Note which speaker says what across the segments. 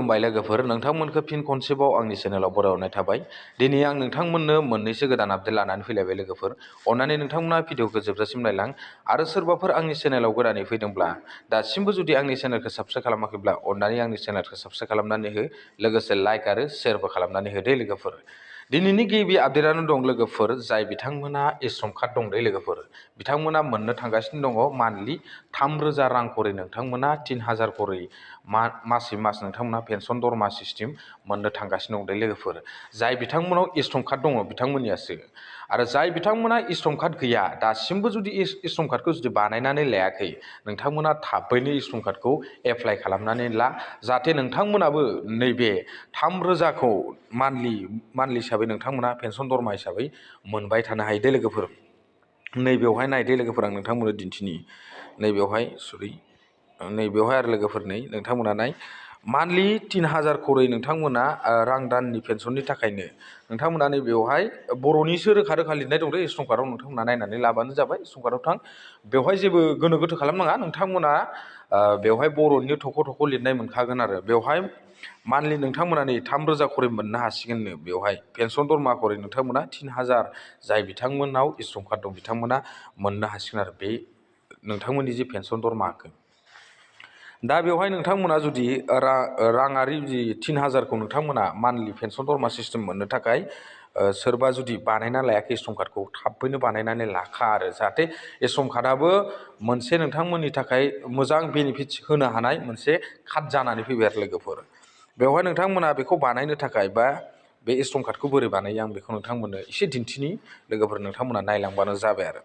Speaker 1: खुलुमबाय लोगोफोर नोंथांमोनखौ फिन खनसेबाव आंनि चेनेलाव बरायहरनाय थाबाय। दिनै आं नोंथांमोननो मोननैसो गोदान आपडेट लानानै फैलायबाय लोगोफोर। अन्नानै नोंथांमोना भिडिअखौ जोबजासिम नायलां आरो सोरबाफोर आंनि चेनेलाव गोदानै फैदोंब्ला दासिमबो जुदि आंनि चेनेलखौ साबस्क्राइब खालामाखैब्ला अन्नानै आंनि चेनेलखौ साबस्क्राइब खालामनानै हो, लोगोसे लाइक आरो शेयारबो खालामनानै हो दे लोगोफोर। दिनैनि गिबि आपडेटआनो दं लोगोफोर, जाय बिथांमोना e-Shram कार्ड दं दे लोगोफोर। बिथांमोना मोननो थांगासिनो दङ मान्थलि 3000 रां खरै नोंथांमोना 3000 खरै मासै मास नोंथांमोना पेन्सन दरमा सिस्टेम मोननो थांगासिनो दं दे लोगोफोर। जाय बिथांमोनाव e-Shram कार्ड दङ बिथांमोननियासो। आरो जाय बिथांमोना e-Shram कार्ड गैया, दासिमबो जुदि e-Shram कार्डखौ जुदि बानायनानै लायाखै, नोंथांमोना थाबैनो e-Shram कार्डखौ एप्लाइ खालामनानै ला, जाहाथे नोंथांमोनाबो नैबे 3000खौ मान्थलि हिसाबै नोंथांमोना पेन्सन दरमा हिसाबै मोनबाय थानो हायो दे लोगोफोर। नैबेवहाय नायदे लोगोफोर, आं नोंथांमोननो दिन्थिनि। नैबेवहाय नैबेवहाय आरो लोगोफोर नै नोंथांमोना नाय, मान्थलि 3000 खरै नोंथांमोना रां दाननि पेन्सननि थाखायनो नोंथांमोना नैबेवहाय बर'निसो रोखा रोखा लिरनाय दं दे e-Shram कार्डआव। नोंथांमोना नायनानै लाबानो जाबाय। e-Shram कार्डआव थां, बेवहाय जेबो गोनो गोथो खालामनाङा। नोंथांमोना बेवहाय बर'नि थख' लिरनाय मोनखागोन आरो बेवहाय मान्थलि नोंथांमोना नै 3000 खरै मोननो हासिगोननो। बेवहाय पेन्सन दरमा खरै नोंथांमोना 3000, जाय बिथांमोनाव e-Shram कार्ड दं बिथांमोना मोननो हासिगोन आरो बे नोंथांमोननि जे पेन्सन दरमाखौ। दा बेवहाय नोंथांमोना जुदि राङारि जि 3000खौ नोंथांमोना मान्थलि पेन्सन दरमा सिस्टेम मोननो थाखाय सोरबा जुदि बानायना लायाखै e-Shram कार्डखौ, थाबैनो बानायनानै लाखा आरो जाहाथे e-Shram कार्डआबो मोनसे नोंथांमोननि थाखाय मोजां बेनिफिट्स होनो हानाय मोनसे कार्ड जानानै फैबाय आरो लोगोफोर। बेवहाय नोंथांमोना बेखौ बानायनो थाखाय बा बे e-Shram कार्डखौ बोरै बानायो आं बेखौ नोंथांमोननो एसे दिन्थिनि लोगोफोर, नोंथांमोना नायलांबानो जाबाय आरो।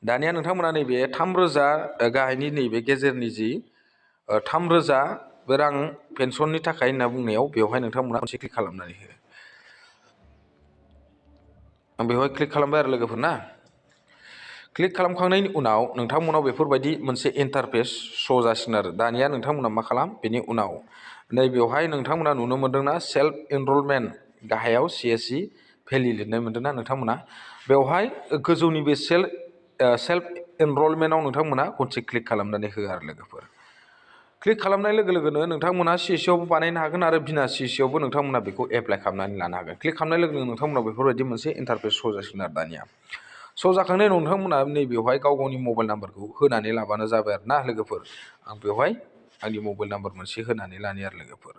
Speaker 1: दानिया नोंथांमोना नैबे 3000 गाहायनि नैबे गेजेरनि जि 3000 रां पेन्सननि थाखाय होनना बुंनायाव बेवहाय नोंथांमोना मोनसे क्लिक खालामनानै हो। आं बेवहाय क्लिक खालामबाय आरो लोगोफोर ना। क्लिक खालामखांनायनि उनाव नोंथांमोनाव बेफोरबायदि मोनसे इन्टारफेस श' जासिगोन आरो। दानिया नोंथांमोना मा खालाम, बेनि उनाव नैबेवहाय नोंथांमोना नुनो मोनदोंना सेल्फ एनरलमेन्ट गाहायाव CSE भेलि लिरनाय मोनदोंना नोंथांमोना। बेवहाय गोजौनि बे सेल्फ एनरलमेन्टआव नोंथांमोना खनसे क्लिक खालामनानै हो आरो लोगोफोर। क्लिक खालामनाय लोगो लोगोनो नोंथांमोना CSEआवबो बानायनो हागोन आरो बिना CSEआवबो नोंथांमोना बेखौ एप्लाइ खालामनानै लानो हागोन। क्लिक खालामनाय लोगो लोगो नोंथांमोना बेफोरबायदि मोनसे इन्टारफेस श' जासिगोन आरो। दानिया श' जाखांनायनि उनाव नोंथांमोना नैबेवहाय गाव गावनि मबाइल नाम्बारखौ होनानै लाबानो जाबाय आरो ना लोगोफोर। आं बेवहाय आंनि मबाइल नाम्बार मोनसे होनानै लानि आरो लोगोफोर।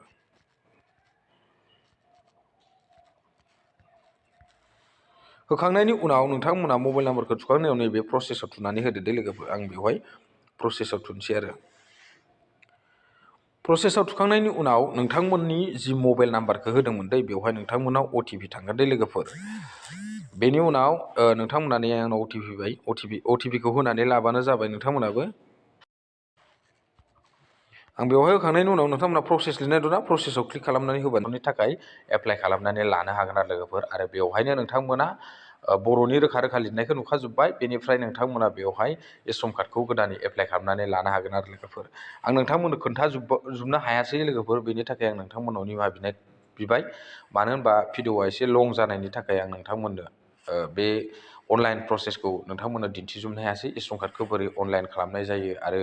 Speaker 1: होखांनायनि उनाव नोंथांमोना मबाइल नाम्बारखौ थुखांनायनि उनाव नैबे प्रसेसआव थुनानै होदो दे लोगोफोर। आं बेवहाय प्रसेसआव थुनोसै आरो। प्रसेसआव थुखांनायनि उनाव नोंथांमोननि जि मबाइल नाम्बारखौ होदोंमोन दै, बेवहाय नोंथांमोनाव OTP थांगोन दे लोगोफोर। बेनि उनाव नोंथांमोना नै आंनाव OTP फैबाय, OTPखौ होनानै लाबानो जाबाय नोंथांमोनाबो। आं बेवहाय होखांनायनि उनाव नोंथांमोना प्रसेस लिरनाय दंना, प्रसेसआव क्लिक खालामनानै होबानो थाखाय एप्लाइ खालामनानै लानो हागोन आरो लोगोफोर। आरो बेवहायनो नोंथांमोना बर'नि रोखा रोखा लिरनायखौ नुखाजोब्बाय। बेनिफ्राय नोंथांमोना बेवहाय e-Shram कार्डखौ गोदानै एप्लाइ खालामनानै लानो हागोन आरो लोगोफोर। आं नोंथांमोननो खोन्थाजोबनो हायासै लोगोफोर, बेनि थाखाय आं नोंथांमोननाव निमाहा बिबाय। मानो होनबा भिडिअआ एसे लं जानायनि थाखाय आं नोंथांमोननो बे अनलाइन प्रसेसखौ नोंथांमोननो दिन्थिजोबनो हायासै। e-Shram कार्डखौ बोरै अनलाइन खालामनाय जायो आरो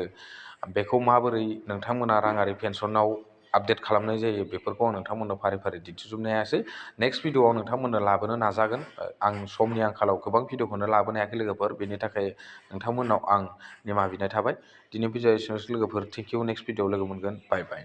Speaker 1: बेखौ माबोरै नोंथांमोना राङारि पेन्सनाव आपडेट खालामनाय जायो, बेफोरखौ आं नोंथांमोननो फारि फारि दिन्थिजोबनो हायासै। नेक्स्ट भिडिअआव नोंथांमोननो लाबोनो नाजागोन। आं समनि आंखालाव गोबां भिडिअखौनो लाबोनो हायाखै लोगोफोर, बेनि थाखाय नोंथांमोननाव आं निमाहा बिनाय थाबाय। दिनै भिडिअ एसेनोसै लोगोफोर, थेंक इउ। नेक्स्ट भिडिअआव लोगो मोनगोन। बाय बाय।